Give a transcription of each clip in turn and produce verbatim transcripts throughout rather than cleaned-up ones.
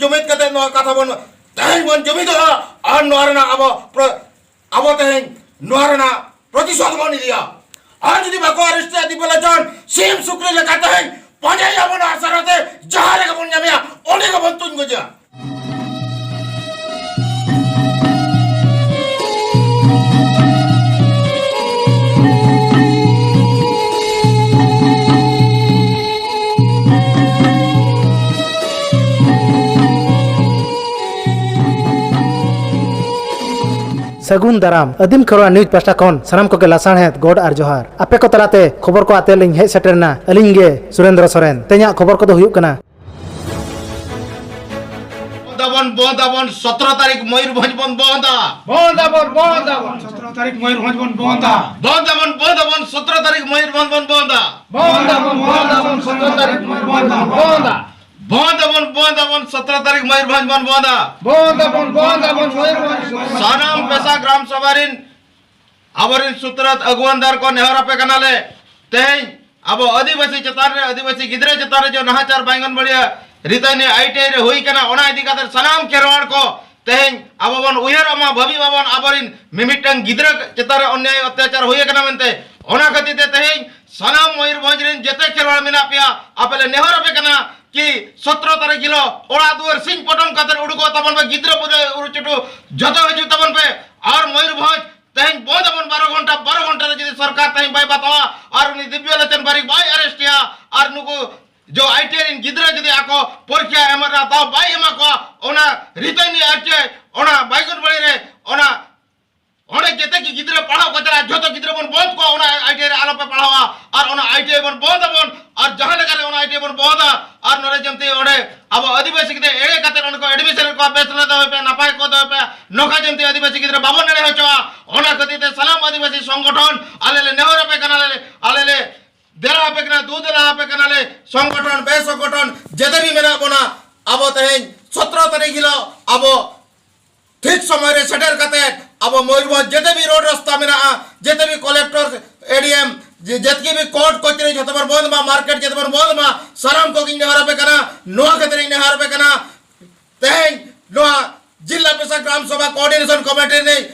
ᱡᱩᱢᱤᱫ ᱠᱟᱛᱮ ᱱᱚᱣᱟ ᱠᱟᱛᱷᱟ ᱵᱚᱱ, ᱛᱮᱦᱮᱧ ᱵᱚᱱ ᱡᱩᱢᱤᱫᱚᱜᱼᱟ ᱟᱨ ᱱᱚᱣᱟ ᱨᱮᱱᱟᱜ ᱟᱵᱚ ᱯᱨᱚ-, ᱟᱵᱚ ᱛᱮᱦᱮᱧ ᱱᱚᱣᱟ ᱨᱮᱱᱟᱜ ᱯᱨᱚᱛᱤᱥᱳᱫᱷ ᱵᱚᱱ ᱤᱫᱤᱭᱟ᱾ ᱟᱨ ᱡᱩᱫᱤ ᱵᱟᱠᱚ arrest ᱮᱭᱟ ᱫᱤᱵᱭᱚ ᱞᱳᱪᱚᱱ, ᱥᱤᱢ ᱥᱩᱠᱨᱤ ᱞᱮᱠᱟ ᱛᱮᱦᱮᱧ ᱯᱟᱸᱡᱟᱭᱮᱭᱟ ᱵᱚᱱ ᱟᱨ ᱥᱟᱨᱟᱛᱮ ᱡᱟᱦᱟᱸ ᱨᱮᱜᱮ ᱵᱚᱱ ᱧᱟᱢᱮᱭᱟ, ᱚᱸᱰᱮ ᱜᱮᱵᱚᱱ ᱛᱩᱧ ᱜᱚᱡᱮᱭᱟ᱾ ᱥᱟᱹᱜᱩᱱ ᱫᱟᱨᱟᱢ᱾ ᱟᱹᱫᱤᱢ ᱠᱷᱮᱨᱣᱟᱲ news ᱯᱟᱦᱴᱟ ᱠᱷᱚᱱ ᱥᱟᱱᱟᱢ ᱠᱚᱜᱮ ᱞᱟᱥᱟᱲᱦᱮᱫ ᱜᱚᱰ ᱟᱨ ᱡᱚᱦᱟᱨ᱾ ᱟᱯᱮ ᱠᱚ ᱛᱟᱞᱟᱛᱮ ᱠᱷᱚᱵᱚᱨ ᱠᱚ ᱟᱛᱮ ᱞᱤᱧ ᱦᱮᱡ ᱥᱮᱴᱮᱨ ᱮᱱᱟ, ᱟᱹᱞᱤᱧ ᱜᱮ ᱥᱩᱨᱮᱱᱫᱨᱚ ᱥᱚᱨᱮᱱ᱾ ᱛᱮᱦᱮᱧᱟᱜ ᱠᱷᱚᱵᱚᱨ ᱠᱚᱫᱚ ᱦᱩᱭᱩᱜ ᱠᱟᱱᱟ, ᱵᱚᱱᱫ ᱟᱵᱚᱱ, ᱵᱚᱱᱫ ᱟᱵᱚᱱ, ᱥᱚᱛᱨᱚ ᱛᱟᱹᱨᱤᱠᱷ ᱢᱚᱭᱩᱨᱵᱷᱚᱸᱡᱽ ᱵᱚᱱ ᱵᱚᱱᱫᱟ᱾ ᱵᱚᱱᱫ ᱟᱵᱚᱱ, ᱵᱚᱱᱫ ᱟᱵᱚᱱ, ᱥᱚᱛᱨᱚ ᱛᱟᱹᱨᱤᱠᱷ ᱢᱚᱭᱩᱨᱵᱷᱚᱸᱡᱽ ᱵᱚᱱ ᱵᱚᱱᱫᱟ᱾ ᱵᱚᱱᱫ ᱟᱵᱚᱱ, ᱵᱚᱱᱫ ᱟᱵᱚᱱ, ᱥᱚᱛᱨᱚ ᱛᱟᱹᱨᱤᱠᱷ ᱢᱚᱭᱩᱨᱵᱷᱚᱸᱡᱽ ᱵᱚᱱ ᱵᱚᱱᱫᱟ᱾ ᱵᱚᱱᱫ ᱟᱵᱚᱱ, ᱵᱚᱱᱫ ᱟᱵᱚᱱ, ᱥᱚᱛᱨᱚ ᱛᱟᱹᱨᱤᱠᱷ ᱢᱚᱭᱩᱨᱵᱷᱚᱸᱡᱽ ᱵᱚᱱ ᱵᱚᱱᱫᱟ᱾ ᱵᱚᱱᱫ ᱟᱵᱚᱱ, ᱵᱚᱱᱫ ᱟᱵᱚᱱ, ᱥᱚᱛᱨᱚ ᱛᱟᱹᱨᱤᱠᱷ ᱢᱚᱭᱩᱨᱵᱷᱚᱸᱡᱽ ᱵᱚᱱ ᱵᱚᱱᱫᱟ᱾ ᱵᱚᱱᱫ ᱟᱵᱚᱱ, ᱵᱚᱱᱫ ᱟᱵᱚᱱ, ᱢᱚᱭᱩᱨᱵᱷᱚᱸᱡᱽ᱾ ᱥᱟᱱᱟᱢ ᱯᱮᱥᱟ ᱜᱨᱟᱢ ᱥᱚᱵᱷᱟ ᱨᱤᱱ ᱟᱵᱚᱨᱤᱱ ᱥᱩᱛᱨᱟᱹᱛ ᱟᱹᱜᱩᱣᱟᱹᱱ ᱫᱟᱨ ᱠᱚ ᱱᱮᱦᱚᱨ ᱟᱯᱮ ᱠᱟᱱᱟᱞᱮ, ᱛᱮᱦᱮᱧ ᱟᱵᱚ ᱟᱹᱫᱤᱵᱟᱹᱥᱤ ᱪᱮᱛᱟᱱ ᱨᱮ, ᱟᱹᱫᱤᱵᱟᱹᱥᱤ ᱜᱤᱫᱽᱨᱟᱹ ᱪᱮᱛᱟᱱ ᱨᱮ ᱡᱮ ᱱᱟᱦᱟᱪᱟᱨ ᱵᱟᱭᱜᱚᱱ ᱵᱟᱲᱤᱭᱟ ᱨᱤᱛᱟᱹᱱᱤ ᱟᱭ ᱴᱤ ᱟᱭ ᱨᱮ ᱦᱩᱭ ᱠᱟᱱᱟ, ᱚᱱᱟ ᱤᱫᱤ ᱠᱟᱛᱮ ᱥᱟᱱᱟᱢ ᱠᱷᱮᱨᱣᱟᱲ ᱠᱚ ᱛᱮᱦᱮᱧ ᱟᱵᱚ ᱵᱚᱱ ᱩᱭᱦᱟᱹᱨᱚᱜ ᱢᱟ, ᱵᱷᱟᱹᱵᱤ ᱢᱟᱵᱚᱱ, ᱟᱵᱚᱨᱤᱱ ᱢᱤᱢᱤᱫᱴᱟᱝ ᱜᱤᱫᱽᱨᱟᱹ ᱪᱮᱛᱟᱱ ᱨᱮ ᱚᱱᱱᱭᱟᱭ ᱚᱛᱛᱟᱪᱟᱨ ᱦᱩᱭ ᱟᱠᱟᱱᱟ ᱢᱮᱱᱛᱮ᱾ ᱚᱱᱟ ᱠᱷᱟᱹᱛᱤᱨ ᱛᱮ ᱛᱮᱦᱮᱧ ᱥᱟᱱᱟᱢ ᱢᱚᱭᱩᱨᱵᱷᱚᱸᱡᱽ ᱨᱤᱱ ᱡᱮᱛᱮ ᱠᱷᱮᱨᱣᱟᱲ ᱢᱮᱱᱟᱜ ᱯᱮᱭᱟ, ᱟᱯᱮ ᱞᱮ ᱱᱮᱦᱚᱨ ᱟᱯᱮ ᱠᱟᱱᱟ ᱠᱤ ᱥᱚᱛᱨᱚ ᱛᱟᱹᱨᱤᱠᱷ ᱦᱤᱞᱳᱜ ᱚᱲᱟᱜ ᱫᱩᱣᱟᱹᱨ ᱥᱤᱧ ᱯᱚᱴᱚᱢ ᱠᱟᱛᱮ ᱩᱰᱩᱠᱚᱜ ᱛᱟᱵᱚᱱ ᱯᱮ, ᱜᱤᱫᱽᱨᱟᱹ ᱯᱤᱫᱽᱨᱟᱹ ᱩᱨᱩ ᱪᱩᱴᱩ ᱡᱚᱛᱚ ᱦᱤᱡᱩᱜ ᱛᱟᱵᱚᱱ ᱯᱮ᱾ ᱟᱨ ᱢᱚᱭᱩᱨᱵᱷᱚᱸᱡᱽ ᱛᱮᱦᱮᱧ ᱵᱚᱱᱫ ᱟᱵᱚᱱ ᱵᱟᱨᱚ ᱜᱷᱚᱱᱴᱟ, ᱵᱟᱨᱚ ᱜᱷᱚᱱᱴᱟ ᱨᱮ ᱡᱩᱫᱤ ᱥᱚᱨᱠᱟᱨ ᱛᱮᱦᱮᱧ ᱵᱟᱭ ᱵᱟᱛᱟᱣᱟ ᱟᱨ ᱩᱱᱤ ᱫᱤᱵᱽᱭᱚ ᱞᱳᱪᱚᱱ ᱵᱟᱨᱤᱠ ᱵᱟᱭ arrest ᱮᱭᱟ ᱟᱨ ᱱᱩᱠᱩ ᱡᱚ ᱟᱭ ᱴᱤ ᱟᱭ ᱨᱮᱱ ᱜᱤᱫᱽᱨᱟᱹ ᱡᱩᱫᱤ ᱟᱠᱚ ᱯᱚᱨᱤᱠᱠᱷᱟ ᱮᱢ ᱨᱮᱱᱟᱜ ᱫᱟᱣ ᱵᱟᱭ ᱮᱢᱟ ᱠᱚᱣᱟ, ᱚᱱᱟ ᱨᱤᱛᱟᱹᱱᱤ ᱟᱨ ᱪᱮ ᱚᱱᱟ ᱵᱟᱭᱜᱚᱱ ᱵᱟᱲᱤ ᱨᱮ ᱚᱱᱟ ᱚᱸᱰᱮ ᱡᱮᱛᱮ ᱜᱮ ᱜᱤᱫᱽᱨᱟᱹ ᱯᱟᱲᱦᱟᱣ ᱠᱚ ᱪᱟᱞᱟᱜᱼᱟ, ᱡᱷᱚᱛᱚ ᱜᱤᱫᱽᱨᱟᱹ ᱵᱚᱱ ᱵᱚᱱᱫ ᱠᱚᱣᱟ, ᱚᱱᱟ ᱟᱭ ᱴᱤ ᱟᱭ ᱨᱮ ᱟᱞᱚ ᱯᱮ ᱯᱟᱲᱦᱟᱣᱟ᱾ ᱟᱨ ᱚᱱᱟ ᱟᱭ ᱴᱤ ᱟᱭ ᱵᱚᱱ ᱵᱚᱱᱫ ᱟᱵᱚᱱ, ᱟᱨ ᱡᱟᱦᱟᱸ ᱞᱮᱠᱟ ᱨᱮ ᱚᱱᱟ ᱟᱭ ᱴᱤ ᱟᱭ ᱵᱚᱱ ᱵᱚᱱᱫᱟ, ᱟᱨ ᱱᱚᱰᱮ ᱡᱮᱢᱛᱤ ᱚᱸᱰᱮ ᱟᱵᱚ ᱟᱹᱫᱤᱵᱟᱹᱥᱤ ᱜᱤᱫᱽᱨᱟᱹ ᱮᱲᱮ ᱠᱟᱛᱮ ᱚᱸᱰᱮ ᱠᱚ admission ᱠᱚᱣᱟ, ᱵᱮᱥ ᱨᱮ ᱫᱚᱦᱚᱭ ᱯᱮ, ᱱᱟᱯᱟᱭ ᱠᱚ ᱫᱚᱦᱚᱭ ᱯᱮ, ᱱᱚᱝᱠᱟ ᱡᱮᱢᱛᱤ ᱟᱹᱫᱤᱵᱟᱹᱥᱤ ᱜᱤᱫᱽᱨᱟᱹ ᱵᱟᱵᱚᱱ ᱮᱲᱮ ᱦᱚᱪᱚᱜᱼᱟ᱾ ᱚᱱᱟ ᱠᱷᱟᱹᱛᱤᱨ ᱛᱮ ᱥᱟᱱᱟᱢ ᱟᱹᱫᱤᱵᱟᱹᱥᱤ ᱥᱚᱝᱜᱚᱴᱷᱚᱱ ᱟᱞᱮ ᱞᱮ ᱱᱮᱦᱚᱨ ᱟᱯᱮ ᱠᱟᱱᱟ, ᱟᱞᱮ ᱞᱮ, ᱟᱞᱮ ᱞᱮ ᱫᱮᱞᱟ ᱟᱯᱮ ᱠᱟᱱᱟ, ᱫᱩ ᱫᱮᱞᱟ ᱟᱯᱮ ᱠᱟᱱᱟᱞᱮ, ᱥᱚᱝᱜᱚᱴᱷᱚᱱ ᱵᱮᱥᱚᱝᱜᱚᱴᱷᱚᱱ ᱡᱮᱛᱮ ᱜᱮ ᱢᱮᱱᱟᱜ ᱵᱚᱱᱟ, ᱟᱵᱚ ᱛᱮᱦᱮᱧ ᱥᱚᱛᱨᱚ ᱛᱟᱹᱨᱤᱠᱷ ᱦᱤᱞᱳᱜ ᱟᱵᱚ ᱴᱷᱤᱠ ᱥᱚᱢᱚᱭ ᱨᱮ ᱥᱮᱴᱮᱨ ᱠᱟᱛᱮ ᱟᱵᱚ ᱢᱚᱭᱩᱨᱵᱷᱚᱸᱡᱽ ᱡᱮᱛᱮ ᱵᱤ ᱨᱳᱰ ᱨᱟᱥᱛᱟ ᱢᱮᱱᱟᱜᱼᱟ, ᱡᱮᱛᱮ ᱵᱤ ᱠᱚᱞᱮᱠᱴᱚᱨ, ᱮ ᱰᱤ ᱮᱢ, ᱡᱮ-, ᱡᱮᱛᱮ ᱵᱤ ᱠᱳᱨᱴ ᱠᱚᱪᱟᱹᱨᱤ ᱡᱷᱚᱛᱚ ᱵᱚᱱ ᱵᱚᱱᱫ ᱢᱟ, ᱢᱟᱨᱠᱮᱴ ᱡᱷᱚᱛᱚ ᱵᱚᱱ ᱵᱚᱱᱫ ᱢᱟ, ᱥᱟᱱᱟᱢ ᱠᱚᱜᱮᱧ ᱱᱮᱦᱚᱨ ᱟᱯᱮ ᱠᱟᱱᱟ, ᱱᱚᱣᱟ ᱠᱷᱟᱹᱛᱤᱨ ᱤᱧ ᱱᱮᱦᱚᱨ ᱟᱯᱮ ᱠᱟᱱᱟ᱾ ᱛᱮᱦᱮᱧ ᱱᱚᱣᱟ ᱡᱤᱞᱟ ᱯᱮᱥᱟ ᱜᱨᱟᱢ ᱥᱚᱵᱷᱟ ᱠᱳᱚᱨᱰᱤᱱᱮᱥᱚᱱ ᱠᱚᱢᱤᱴᱤ ᱨᱤᱱᱤᱡ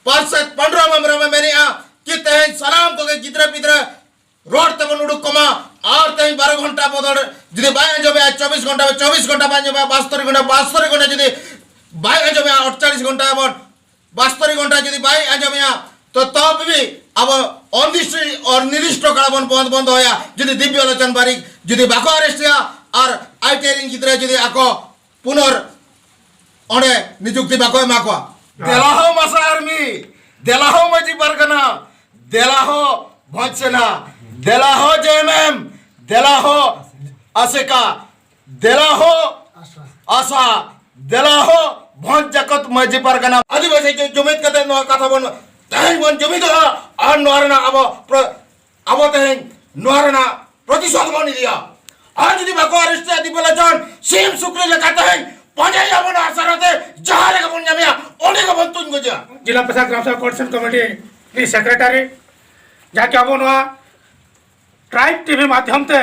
ᱯᱟᱨᱥᱮᱛ ᱯᱟᱹᱰᱩᱨᱟᱢ ᱦᱮᱢᱵᱨᱚᱢ ᱮ ᱢᱮᱱᱮᱜᱼᱟ ᱠᱤ ᱛᱮᱦᱮᱧ ᱥᱟᱱᱟᱢ ᱠᱚᱜᱮ ᱜᱤᱫᱽᱨᱟᱹ ᱯᱤᱫᱽᱨᱟᱹ ᱨᱚᱲ ᱛᱮᱵᱚᱱ ᱩᱰᱩᱠ ᱠᱚᱢᱟ᱾ ᱟᱨ ᱛᱮᱦᱮᱧ ᱵᱟᱨᱚ ᱜᱷᱚᱱᱴᱟ ᱵᱚᱫᱚᱞ ᱡᱩᱫᱤ ᱵᱟᱭ ᱟᱸᱡᱚᱢᱮᱜᱼᱟ, ᱪᱚᱵᱵᱤᱥ ᱜᱷᱚᱱᱴᱟ, ᱪᱚᱵᱵᱤᱥ ᱜᱷᱚᱱᱴᱟ ᱵᱟᱭ ᱟᱸᱡᱚᱢᱮᱜᱼᱟ, ᱵᱟᱥᱛᱚᱨᱤ ᱜᱷᱚᱱᱴᱟ, ᱵᱟᱥᱛᱚᱨᱤ ᱜᱷᱚᱱᱴᱟ ᱡᱩᱫᱤ ᱵᱟᱭ ᱟᱸᱡᱚᱢᱮᱜᱼᱟ, ᱟᱴᱪᱚᱞᱞᱤᱥ ᱜᱷᱚᱱᱴᱟ ᱵᱚᱱ ᱵᱟᱥᱛᱚᱨᱤ ᱜᱷᱚᱱᱴᱟ ᱡᱩᱫᱤ ᱵᱟᱭ ᱟᱸᱡᱚᱢᱮᱜᱼᱟ, ᱛᱚ ᱛᱚᱵᱮ ᱟᱵᱚ ᱚᱱᱤᱨᱫᱤᱥᱴᱚ, ᱚᱱᱤᱨᱫᱤᱥᱴᱚ ᱠᱟᱲᱟ ᱵᱚᱱ ᱵᱚᱱᱫ, ᱵᱚᱱᱫ ᱫᱚᱦᱚᱭᱟ᱾ ᱡᱩᱫᱤ ᱫᱤᱵᱽᱭᱚ ᱞᱳᱪᱚᱱ ᱵᱟᱨᱤᱠ ᱡᱩᱫᱤ ᱵᱟᱠᱚ ᱟᱨᱮᱥᱴ ᱮᱭᱟ ᱟᱨ ᱟᱭᱴᱤᱟᱭ ᱨᱮᱱ ᱜᱤᱫᱽᱨᱟᱹ ᱡᱩᱫᱤ ᱟᱠᱚ ᱯᱩᱱᱚᱨ ᱚᱸᱰᱮ ᱱᱤᱡᱩᱠᱛᱤ ᱵᱟᱠᱚ ᱮᱢᱟ ᱠᱚᱣᱟ᱾ ᱫᱮᱞᱟ ᱦᱳ ᱢᱟᱥᱟ ᱟᱨᱢᱤ, ᱫᱮᱞᱟ ᱦᱳ ᱢᱟᱹᱡᱷᱤ ᱯᱟᱨᱜᱟᱱᱟ, ᱫᱮᱞᱟ ᱦᱳ ᱵᱷᱚᱸᱡᱽ ᱥᱮᱱᱟ, ᱫᱮᱞᱟ ᱦᱳ ᱡᱮᱮᱢᱮᱢ, ᱫᱮᱞᱟ ᱦᱳ ᱟᱥᱮᱠᱟ, ᱫᱮᱞᱟ ᱦᱳ ᱟᱥᱟ, ᱫᱮᱞᱟ ᱦᱳ ᱵᱷᱚᱸᱡᱽ ᱡᱟᱠᱚᱛ ᱢᱟᱹᱡᱷᱤ ᱯᱟᱨᱜᱟᱱᱟ᱾ ᱟᱹᱫᱤᱵᱟᱹᱥᱤ ᱡᱩ-, ᱡᱩᱢᱤᱫ ᱠᱟᱛᱮ ᱱᱚᱣᱟ ᱠᱟᱛᱷᱟ ᱵᱚᱱ, ᱛᱮᱦᱮᱧ ᱵᱚᱱ ᱡᱩᱢᱤᱫᱚᱜᱼᱟ ᱟᱨ ᱱᱚᱣᱟ ᱨᱮᱱᱟᱜ ᱟᱵᱚ ᱯᱨᱚ-, ᱟᱵᱚ ᱛᱮᱦᱮᱧ ᱱᱚᱣᱟ ᱨᱮᱱᱟᱜ ᱯᱨᱚᱛᱤᱥᱳᱫᱷ ᱵᱚᱱ ᱤᱫᱤᱭᱟ᱾ ᱟᱨ ᱡᱩᱫᱤ ᱵᱟᱠᱚ ᱟᱨᱮᱥᱴ ᱮᱭᱟ ᱫᱤᱵᱽᱭᱚ ᱞᱳᱪᱚᱱ, ᱥᱤᱢ ᱥᱩᱠᱨᱤ ᱞᱮᱠᱟ ᱛᱮᱦᱮᱧ ᱯᱟᱸᱡᱟᱭᱮᱭᱟ ᱵᱚᱱ ᱟᱥᱟᱨᱟᱛᱮ, ᱡᱟᱦᱟᱸ ᱨᱮᱜᱮ ᱵᱚᱱ ᱧᱟᱢᱮᱭᱟ ᱚᱸᱰᱮ ᱜᱮᱵᱚᱱ ᱛᱩᱧ ᱜᱚᱡᱮᱭᱟ᱾ ᱡᱤᱞᱟ ᱯᱮᱥᱟ ᱜᱨᱟᱢ ᱥᱚᱵᱷᱟ ᱠᱳᱚᱨᱰᱤᱱᱮᱥᱚᱱ ᱠᱚᱢᱤᱴᱤ ᱨᱤᱱᱤᱡ ᱥᱮᱠᱨᱮᱴᱟᱨᱤ, ᱡᱟᱦᱟᱸ ᱠᱤ ᱟᱵᱚ ᱱᱚᱣᱟ ᱴᱨᱟᱭᱤᱵᱽ ᱴᱤᱵᱷᱤ ᱢᱟᱫᱽᱫᱷᱚᱢ ᱛᱮ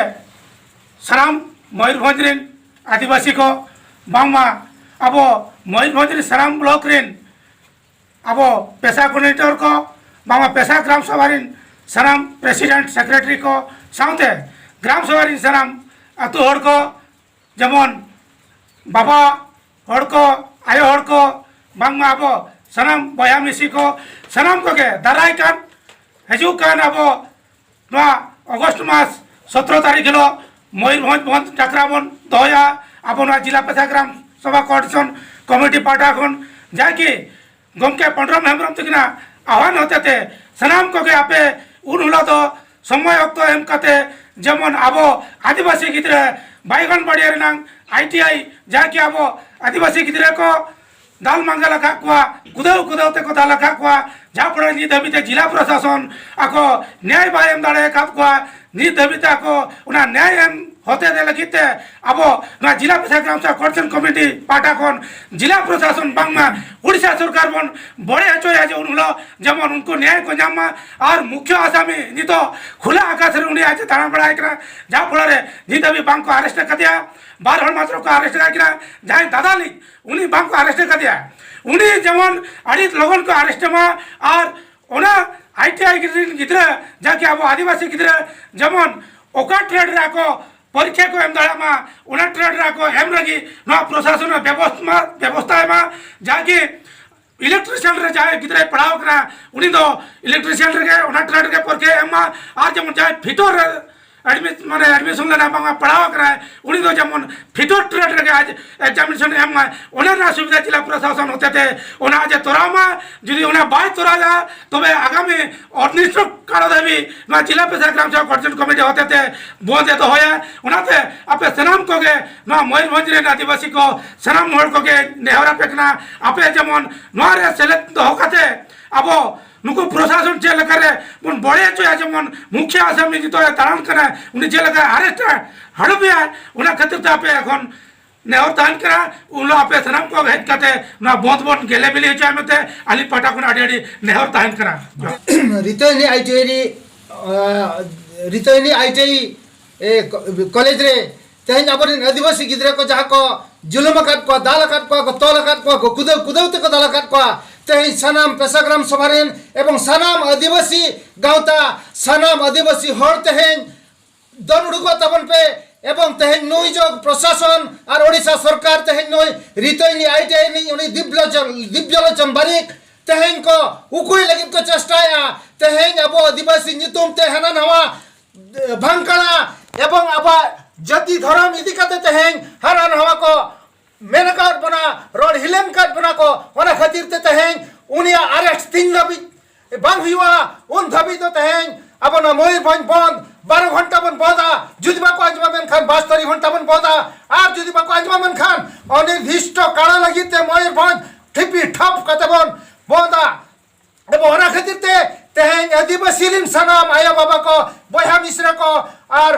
ᱥᱟᱱᱟᱢ ᱢᱚᱭᱩᱨᱵᱷᱚᱸᱡᱽ ᱨᱤᱱ ᱟᱹᱫᱤᱵᱟᱹᱥᱤ ᱠᱚ, ᱵᱟᱝᱢᱟ ᱟᱵᱚ ᱢᱚᱭᱩᱨᱵᱷᱚᱸᱡᱽ ᱨᱤᱱ ᱥᱟᱱᱟᱢ ᱵᱞᱚᱠ ᱨᱤᱱ ᱟᱵᱚ ᱯᱮᱥᱟ ᱠᱳᱚᱨᱰᱤᱱᱮᱴᱚᱨ ᱠᱚ, ᱵᱟᱝᱢᱟ ᱯᱮᱥᱟ ᱜᱨᱟᱢ ᱥᱚᱵᱷᱟ ᱨᱤᱱ ᱥᱟᱱᱟᱢ ᱯᱨᱮᱥᱤᱰᱮᱱᱴ, ᱥᱮᱠᱨᱮᱴᱟᱨᱤ ᱠᱚ ᱥᱟᱶᱛᱮ ᱜᱨᱟᱢ ᱥᱚᱵᱷᱟ ᱨᱤᱱ ᱥᱟᱱᱟᱢ ᱟᱹᱛᱩ ᱦᱚᱲ ᱠᱚ, ᱡᱮᱢᱚᱱ ᱵᱟᱵᱟ ᱦᱚᱲ ᱠᱚ, ᱟᱭᱳ ᱦᱚᱲ ᱠᱚ, ᱵᱟᱝᱢᱟ ᱟᱵᱚ ᱥᱟᱱᱟᱢ ᱵᱚᱭᱦᱟ ᱢᱤᱥᱤ ᱠᱚ, ᱥᱟᱱᱟᱢ ᱠᱚᱜᱮ ᱫᱟᱨᱟᱭ ᱠᱟᱱ, ᱦᱤᱡᱩᱜ ᱠᱟᱱ ᱟᱵᱚ ᱱᱚᱣᱟ ᱚᱜᱚᱥᱴ ᱢᱟᱥ ᱥᱚᱛᱨᱚ ᱛᱟᱹᱨᱤᱠᱷ ᱦᱤᱞᱳᱜ ᱢᱚᱭᱩᱨᱵᱷᱚᱸᱡᱽ ᱵᱚᱱᱫᱷ ᱰᱟᱠᱨᱟ ᱵᱚᱱ ᱫᱚᱦᱚᱭᱟ᱾ ᱟᱵᱚ ᱱᱚᱣᱟ ᱡᱤᱞᱟ ᱯᱮᱥᱟ ᱜᱨᱟᱢ ᱥᱚᱵᱷᱟ ᱠᱳᱚᱨᱰᱤᱱᱮᱥᱚᱱ ᱠᱚᱢᱤᱴᱤ ᱯᱟᱦᱴᱟ ᱠᱷᱚᱱ ᱡᱟᱦᱟᱸᱭ ᱠᱤ ᱜᱚᱢᱠᱮ ᱯᱟᱹᱰᱩᱨᱟᱢ ᱦᱮᱢᱵᱨᱚᱢ ᱛᱟᱹᱠᱤᱱᱟᱜ ᱟᱦᱣᱟᱱ ᱦᱚᱛᱮᱛᱮ ᱥᱟᱱᱟᱢ ᱠᱚᱜᱮ ᱟᱯᱮ ᱩᱱ ᱦᱤᱞᱳᱜ ᱫᱚ ᱥᱚᱢᱚᱭ ᱚᱠᱛᱚ ᱮᱢ ᱠᱟᱛᱮ ᱡᱮᱢᱚᱱ ᱟᱵᱚ ᱟᱹᱫᱤᱵᱟᱹᱥᱤ ᱜᱤᱫᱽᱨᱟᱹ ᱵᱟᱭᱜᱟᱱᱵᱟᱲᱤᱭᱟ ᱨᱮᱱᱟᱝ ᱟᱭᱴᱤᱟᱭ, ᱡᱟᱦᱟᱸ ᱠᱤ ᱟᱵᱚ ᱟᱹᱫᱤᱵᱟᱹᱥᱤ ᱜᱤᱫᱽᱨᱟᱹ ᱠᱚ ᱫᱟᱞ ᱢᱟᱸᱜᱟᱞ ᱟᱠᱟᱫ ᱠᱚᱣᱟ, ᱠᱩᱫᱟᱹᱣ ᱠᱩᱫᱟᱹᱣ ᱛᱮᱠᱚ ᱫᱟᱞ ᱟᱠᱟᱫ ᱠᱚᱣᱟ, ᱡᱟᱦᱟᱸ ᱯᱚᱨᱮ ᱱᱤᱛ ᱦᱟᱹᱵᱤᱡ ᱛᱮ ᱡᱤᱞᱟ ᱯᱨᱚᱥᱟᱥᱚᱱ ᱟᱠᱚ ᱱᱮᱭᱟᱭ ᱵᱟᱭ ᱮᱢ ᱫᱟᱲᱮ ᱟᱠᱟᱫ ᱠᱚᱣᱟ᱾ ᱱᱤᱛ ᱦᱟᱹᱵᱤᱡ ᱛᱮ ᱟᱠᱚ ᱚᱱᱟ ᱱᱮᱭᱟᱭ ᱮᱢ ᱦᱚᱛᱮᱛᱮ ᱞᱟᱹᱜᱤᱫ ᱛᱮ ᱟᱵᱚ ᱱᱚᱣᱟ ᱡᱤᱞᱟ ᱯᱨᱚᱥᱟᱥᱚᱱ ᱥᱮ ᱠᱚᱨᱡᱚᱱ ᱠᱚᱢᱤᱴᱤ ᱯᱟᱦᱴᱟ ᱠᱷᱚᱱ ᱡᱤᱞᱟ ᱯᱨᱚᱥᱟᱥᱚᱱ ᱵᱟᱝᱢᱟ ᱩᱲᱤᱥᱥᱟ ᱥᱚᱨᱠᱟᱨ ᱵᱚᱱ ᱵᱚᱲᱮ ᱦᱚᱪᱚᱭᱟ, ᱡᱮ ᱩᱱ ᱦᱤᱞᱳᱜ ᱡᱮᱢᱚᱱ ᱩᱱᱠᱩ ᱱᱮᱭᱟᱭ ᱠᱚ ᱧᱟᱢ ᱢᱟ᱾ ᱟᱨ ᱢᱩᱠᱷᱭᱚ ᱟᱥᱟᱢᱤ ᱱᱤᱛᱚᱜ ᱠᱷᱩᱞᱟ ᱟᱠᱟᱥ ᱨᱮ ᱩᱱᱤ ᱟᱡ ᱮ ᱫᱟᱬᱟ ᱵᱟᱲᱟᱭ ᱠᱟᱱᱟ, ᱡᱟᱦᱟᱸ ᱯᱷᱚᱞᱚ ᱨᱮ ᱱᱤᱛ ᱦᱟᱹᱵᱤᱡ ᱵᱟᱝ ᱠᱚ ᱟᱨᱮᱥᱴ ᱟᱠᱟᱫᱮᱭᱟ᱾ ᱵᱟᱨ ᱦᱚᱲ ᱢᱟᱛᱨᱚ ᱠᱚ ᱟᱨᱮᱥᱴ ᱟᱠᱟᱫ ᱠᱤᱱᱟ, ᱡᱟᱦᱟᱸᱭ ᱫᱟᱫᱟᱞᱤᱡ ᱩᱱᱤ ᱵᱟᱝ ᱠᱚ ᱟᱨᱮᱥᱴ ᱟᱠᱟᱫᱮᱭᱟ᱾ ᱩᱱᱤ ᱡᱮᱢᱚᱱ ᱟᱹᱰᱤ ᱞᱚᱜᱚᱱ ᱠᱚ ᱟᱨᱮᱥᱴ ᱢᱟ᱾ ᱟᱨ ᱚᱱᱟ ᱟᱭ ᱴᱤ ᱟᱭ ᱨᱮᱱ ᱜᱤᱫᱽᱨᱟᱹ, ᱡᱟᱠᱤ ᱟᱵᱚ ᱟᱹᱫᱤᱵᱟᱹᱥᱤ ᱜᱤᱫᱽᱨᱟᱹ, ᱡᱮᱢᱚᱱ ᱚᱠᱟ ᱴᱨᱮᱰ ᱨᱮ ᱟᱠᱚ ᱯᱚᱨᱤᱠᱠᱷᱟ ᱠᱚ ᱮᱢ ᱫᱟᱲᱮᱭᱟᱜ ᱢᱟ, ᱚᱱᱟ ᱴᱨᱮᱰ ᱨᱮ ᱟᱠᱚ ᱮᱢ ᱞᱟᱹᱜᱤᱫ ᱱᱚᱣᱟ ᱯᱨᱚᱥᱟᱥᱚᱱ ᱮ ᱵᱮᱵᱚᱥᱛᱷᱟ ᱢᱟ, ᱵᱮᱵᱚᱥᱛᱷᱟᱭ ᱢᱟ᱾ ᱡᱟᱠᱤ ᱤᱞᱮᱠᱴᱨᱤᱥᱤᱭᱟᱱ ᱨᱮ ᱡᱟᱦᱟᱸᱭ ᱜᱤᱫᱽᱨᱟᱹᱭ ᱯᱟᱲᱦᱟᱣ ᱠᱟᱱᱟ, ᱩᱱᱤ ᱫᱚ ᱤᱞᱮᱠᱴᱨᱤᱥᱤᱭᱟᱱ ᱨᱮᱜᱮ, ᱚᱱᱟ ᱴᱨᱮᱰ ᱨᱮᱜᱮ ᱯᱚᱨᱤᱠᱠᱷᱟ ᱮᱢ ᱢᱟ᱾ ᱟᱨ ᱡᱮᱢᱚᱱ ᱡᱟᱦᱟᱸᱭ ᱯᱷᱤᱴᱚᱨ ᱨᱮ ᱮᱰᱢᱤᱥ-, ᱢᱟᱱᱮ ᱮᱰᱢᱤᱥᱚᱱ ᱞᱮᱱᱟ, ᱵᱟᱝᱟ ᱯᱟᱲᱦᱟᱣ ᱟᱠᱟᱱᱟᱭ, ᱩᱱᱤ ᱫᱚ ᱡᱮᱢᱚᱱ ᱯᱷᱤᱴᱚᱨ ᱴᱨᱮᱰ ᱨᱮᱜᱮ ᱟᱡ ᱮᱠᱡᱟᱢᱤᱱᱮᱥᱚᱱ ᱮᱢ ᱢᱟᱭ, ᱚᱱᱟ ᱨᱮᱱᱟᱜ ᱥᱩᱵᱤᱫᱷᱟ ᱡᱮᱞᱟ ᱯᱨᱚᱥᱟᱥᱚᱱ ᱦᱚᱛᱮᱛᱮ ᱚᱱᱟ ᱟᱡ ᱮ ᱛᱚᱨᱟᱣ ᱢᱟ᱾ ᱡᱩᱫᱤ ᱚᱱᱟ ᱵᱟᱭ ᱛᱚᱨᱟᱣᱟ, ᱛᱚᱵᱮ ᱟᱜᱟᱢᱤ ᱚᱱᱤᱥᱴᱚ ᱠᱟᱞ ᱫᱷᱟᱹᱵᱤᱡ ᱱᱚᱣᱟ ᱡᱮᱞᱟ ᱯᱨᱚᱥᱟᱥᱚᱱ ᱜᱨᱟᱢ ᱥᱮᱵᱟ ᱠᱚᱨᱡᱚᱱ ᱠᱚᱢᱤᱴᱤ ᱦᱚᱛᱮᱛᱮ ᱵᱚᱱᱫ ᱮ ᱫᱚᱦᱚᱭᱟ᱾ ᱚᱱᱟᱛᱮ ᱟᱯᱮ ᱥᱟᱱᱟᱢ ᱠᱚᱜᱮ ᱱᱚᱣᱟ ᱢᱚᱭᱩᱨᱵᱷᱚᱸᱡᱽ ᱨᱮᱱ ᱟᱹᱫᱤᱵᱟᱹᱥᱤ ᱠᱚ ᱥᱟᱱᱟᱢ ᱦᱚᱲ ᱠᱚᱜᱮ ᱱᱮᱦᱚᱨ ᱟᱯᱮ ᱠᱟᱱᱟ, ᱟᱯᱮ ᱡᱮᱢᱚᱱ ᱱᱚᱣᱟ ᱨᱮ ᱥᱮᱞᱮᱫ ᱫᱚᱦᱚ ᱠᱟᱛᱮ ᱟᱵᱚ ᱱᱩᱠᱩ ᱯᱨᱚᱥᱟᱥᱚᱱ ᱪᱮᱫ ᱞᱮᱠᱟᱨᱮ ᱵᱚᱱ ᱵᱚᱲᱮ ᱦᱚᱪᱚᱭᱟ, ᱡᱮᱢᱚᱱ ᱢᱩᱠᱷᱤᱭᱟᱹ ᱟᱥᱟᱢᱤ ᱱᱤᱛᱚᱜ ᱮ ᱫᱟᱬᱟᱱ ᱠᱟᱱᱟ, ᱩᱱᱤ ᱪᱮᱫ ᱞᱮᱠᱟ ᱟᱨᱮᱥᱴ ᱦᱟᱹᱲᱩᱵᱮᱭᱟ, ᱚᱱᱟ ᱠᱷᱟᱹᱛᱤᱨ ᱛᱮ ᱟᱯᱮ ᱮᱠᱷᱚᱱ ᱱᱮᱦᱚᱨ ᱛᱟᱦᱮᱱ ᱠᱟᱱᱟ᱾ ᱩᱱ ᱦᱤᱞᱳᱜ ᱟᱯᱮ ᱥᱟᱱᱟᱢ ᱠᱚ ᱦᱮᱡ ᱠᱟᱛᱮ ᱱᱚᱣᱟ ᱵᱚᱱᱫ ᱵᱚᱱ ᱜᱮᱞᱮ ᱵᱤᱞᱤ ᱦᱚᱪᱚᱭᱟ ᱢᱮᱱᱛᱮ ᱟᱹᱞᱤᱧ ᱯᱟᱦᱴᱟ ᱠᱷᱚᱱ ᱟᱹᱰᱤ ᱟᱹᱰᱤ ᱱᱮᱦᱚᱨ ᱛᱟᱦᱮᱱ ᱠᱟᱱᱟ᱾ ᱨᱤᱛᱟᱹᱭᱱᱤ ᱟᱭ ᱴᱤ ᱟᱭ ᱨᱤ-, ᱟᱸ, ᱨᱤᱛᱟᱹᱭᱱᱤ ᱟᱭ ᱴᱤ ᱟᱭ, ᱮ, ᱠᱚ-, ᱠᱚᱞᱮᱡᱽ ᱨᱮ ᱛᱮᱦᱮᱧ ᱟᱵᱚᱨᱮᱱ ᱟᱹᱫᱤᱵᱟᱹᱥᱤ ᱜᱤᱫᱽᱨᱟᱹ ᱠᱚ ᱡᱟᱦᱟᱸ ᱠᱚ ᱡᱩᱞᱩᱢ ᱟᱠᱟᱫ ᱠᱚᱣᱟ, ᱫᱟᱞ ᱟᱠᱟᱫ ᱠᱚᱣᱟ ᱠᱚ, ᱛᱚᱞ ᱟᱠᱟᱫ ᱠᱚᱣᱟ ᱠᱚ, ᱠᱩᱫᱟᱹᱣ ᱠᱩᱫᱟᱹᱣ ᱛᱮᱠᱚ ᱫᱟᱞ ᱟᱠᱟᱫ ᱠᱚᱣᱟ, ᱛᱮᱦᱮᱧ ᱥᱟᱱᱟᱢ ᱯᱮᱥᱟ ᱜᱨᱟᱢ ᱥᱚᱵᱷᱟ ᱨᱮᱱ ᱮᱵᱚᱝ ᱥᱟᱱᱟᱢ ᱟᱹᱫᱤᱵᱟᱹᱥᱤ ᱜᱟᱶᱛᱟ, ᱥᱟᱱᱟᱢ ᱟᱹᱫᱤᱵᱟᱹᱥᱤ ᱦᱚᱲ ᱛᱮᱦᱮᱧ ᱫᱚᱱ ᱩᱰᱩᱠᱚᱜ ᱛᱟᱵᱚᱱ ᱯᱮ᱾ ᱮᱵᱚᱝ ᱛᱮᱦᱮᱧ ᱱᱩᱭ ᱡᱚ ᱯᱨᱚᱥᱟᱥᱚᱱ ᱟᱨ ᱳᱰᱤᱥᱟ ᱥᱚᱨᱠᱟᱨ ᱛᱮᱦᱮᱧ ᱱᱩᱭ ᱨᱤᱛᱟᱹᱭᱱᱤ ᱟᱭ ᱴᱤ ᱟᱭ ᱨᱤᱱᱤᱡ ᱩᱱᱤ ᱫᱤᱵᱽᱞᱳᱪᱚᱱ, ᱫᱤᱵᱽᱭᱚᱞᱳᱪᱚᱱ ᱵᱟᱨᱤᱠ ᱛᱮᱦᱮᱧ ᱠᱚ ᱩᱠᱩᱭ ᱞᱟᱹᱜᱤᱫ ᱠᱚ ᱪᱮᱥᱴᱟᱭᱟ᱾ ᱛᱮᱦᱮᱧ ᱟᱵᱚ ᱟᱹᱫᱤᱵᱟᱹᱥᱤ ᱧᱩᱛᱩᱢ ᱛᱮ ᱦᱟᱱᱟ ᱱᱟᱣᱟ ᱵᱷᱟᱝᱠᱟᱲᱟ ᱮᱵᱚᱝ ᱟᱵᱚᱣᱟᱜ ᱡᱟᱹᱛᱤ ᱫᱷᱚᱨᱚᱢ ᱤᱫᱤ ᱠᱟᱛᱮ ᱛᱮᱦᱮᱧ ᱦᱟᱱᱟ ᱱᱟᱣᱟ ᱠᱚ ᱢᱮᱱ ᱟᱠᱟᱫ ᱵᱚᱱᱟ, ᱨᱚᱲ ᱦᱤᱞᱟᱹᱱ ᱟᱠᱟᱫ ᱵᱚᱱᱟ ᱠᱚ᱾ ᱚᱱᱟ ᱠᱷᱟᱹᱛᱤᱨ ᱛᱮ ᱛᱮᱦᱮᱧ ᱩᱱᱤᱭᱟᱜ ᱟᱨᱮᱥᱴ ᱛᱤᱱ ᱫᱷᱟᱹᱵᱤᱡ ᱵᱟᱝ ᱦᱩᱭᱩᱜᱼᱟ, ᱩᱱ ᱫᱷᱟᱹᱵᱤᱡ ᱫᱚ ᱛᱮᱦᱮᱧ ᱟᱵᱚ ᱱᱚᱣᱟ ᱢᱚᱭᱩᱨᱵᱷᱚᱸᱡᱽ ᱵᱚᱱᱫ ᱵᱟᱨᱚ ᱜᱷᱚᱱᱴᱟ ᱵᱚᱱ ᱵᱚᱱᱫᱟ᱾ ᱡᱩᱫᱤ ᱵᱟᱠᱚ ᱟᱸᱡᱚᱢᱟ ᱢᱮᱱᱠᱷᱟᱱ ᱵᱟᱥᱛᱟᱨᱤ ᱜᱷᱚᱱᱴᱟ ᱵᱚᱱ ᱵᱚᱱᱫᱟ, ᱟᱨ ᱡᱩᱫᱤ ᱵᱟᱠᱚ ᱟᱸᱡᱚᱢᱟ ᱢᱮᱱᱠᱷᱟᱱ ᱚᱱᱤᱨᱫᱤᱥᱴᱚ ᱠᱟᱞ ᱞᱟᱹᱜᱤᱫ ᱛᱮ ᱢᱚᱭᱩᱨᱵᱷᱚᱸᱡᱽ ᱴᱷᱤᱯᱤ ᱴᱷᱟᱯ ᱠᱟᱛᱮ ᱵᱚᱱ ᱵᱚᱱᱫᱟ᱾ ᱮᱵᱚᱝ ᱚᱱᱟ ᱠᱷᱟᱹᱛᱤᱨ ᱛᱮ ᱛᱮᱦᱮᱧ ᱟᱹᱫᱤᱵᱟᱹᱥᱤ ᱨᱤᱱ ᱥᱟᱱᱟᱢ ᱟᱭᱳ ᱵᱟᱵᱟ ᱠᱚ, ᱵᱚᱭᱦᱟ ᱢᱤᱥᱨᱟ ᱠᱚ ᱟᱨ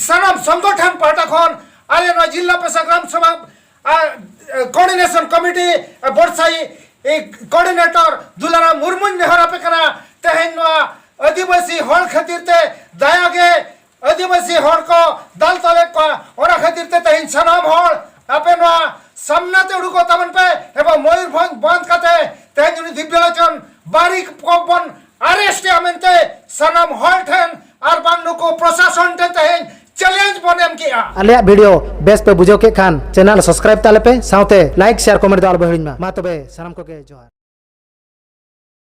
ᱥᱟᱱᱟᱢ ᱥᱚᱝᱜᱚᱴᱷᱚᱱ ᱯᱟᱦᱴᱟ ᱠᱷᱚᱱ ᱟᱞᱮ ᱱᱚᱣᱟ ᱡᱤᱞᱟ ᱯᱟᱥᱟ gram sabha coordination committee ᱵᱚᱨᱥᱟᱭᱤ coordinator Dularam ᱢᱩᱨᱢᱩᱧ ᱱᱮᱦᱚᱨ ᱟᱯᱮ ᱠᱟᱱᱟ᱾ ᱛᱮᱦᱮᱧ ᱱᱚᱣᱟ ᱟᱹᱫᱤᱵᱟᱹᱥᱤ ᱦᱚᱲ ᱠᱷᱟᱹᱛᱤᱨ ᱛᱮ ᱫᱟᱭᱟ ᱜᱮ ᱟᱹᱫᱤᱵᱟᱹᱥᱤ ᱦᱚᱲ ᱠᱚ ᱫᱟᱞ ᱛᱚᱞᱮᱫ ᱠᱚᱣᱟ᱾ ᱚᱱᱟ ᱠᱷᱟᱹᱛᱤᱨ ᱛᱮ ᱛᱮᱦᱮᱧ ᱥᱟᱱᱟᱢ ᱦᱚᱲ ᱟᱯᱮ ᱱᱚᱣᱟ ᱥᱟᱢᱱᱟ ᱛᱮ ᱩᱰᱩᱠᱚᱜ ᱛᱟᱵᱚᱱ ᱯᱮ ᱮᱵᱚᱝ ᱢᱚᱭᱩᱨᱵᱷᱚᱸᱡᱽ ᱵᱚᱱᱫᱷ ᱠᱟᱛᱮ ᱛᱮᱦᱮᱧ ᱩᱱᱤ ᱫᱤᱵᱽᱭᱚᱞᱳᱪᱚᱱ ᱵᱟᱨᱤᱠ ᱠᱚ ᱵᱚᱱ ᱟᱨᱮᱥᱴ ᱮᱭᱟ ᱢᱮᱱᱛᱮ ᱥᱟᱱᱟᱢ ᱦᱚᱲ ᱴᱷᱮᱱ ᱟᱨ ᱵᱟᱝ ᱱᱩᱠᱩ ᱯᱨᱚᱥᱟᱥᱚᱱ ᱴᱷᱮᱱ ᱛᱮᱦᱮᱧ ᱪᱮᱞᱮᱧᱡᱽ ᱵᱚᱱ ᱮᱢ ᱠᱮᱜᱼᱟ᱾ ᱟᱞᱮᱭᱟᱜ ᱵᱷᱤᱰᱤᱭᱳ ᱵᱮᱥ ᱯᱮ ᱵᱩᱡᱷᱟᱹᱣ ᱠᱮᱫ ᱠᱷᱟᱱ ᱪᱮᱱᱮᱞ ᱥᱟᱵᱥᱠᱨᱟᱭᱤᱵ ᱛᱟᱞᱮ ᱯᱮ, ᱥᱟᱶᱛᱮ ᱞᱟᱭᱤᱠ, ᱥᱮᱭᱟᱨ, ᱠᱚᱢᱮᱱᱴ ᱫᱚ ᱟᱞᱚ ᱯᱮ ᱦᱤᱲᱤᱧ ᱢᱟ᱾ ᱢᱟ ᱛᱚᱵᱮ ᱥᱟᱱᱟᱢ ᱠᱚᱜᱮ ᱡᱚᱦᱟᱨ᱾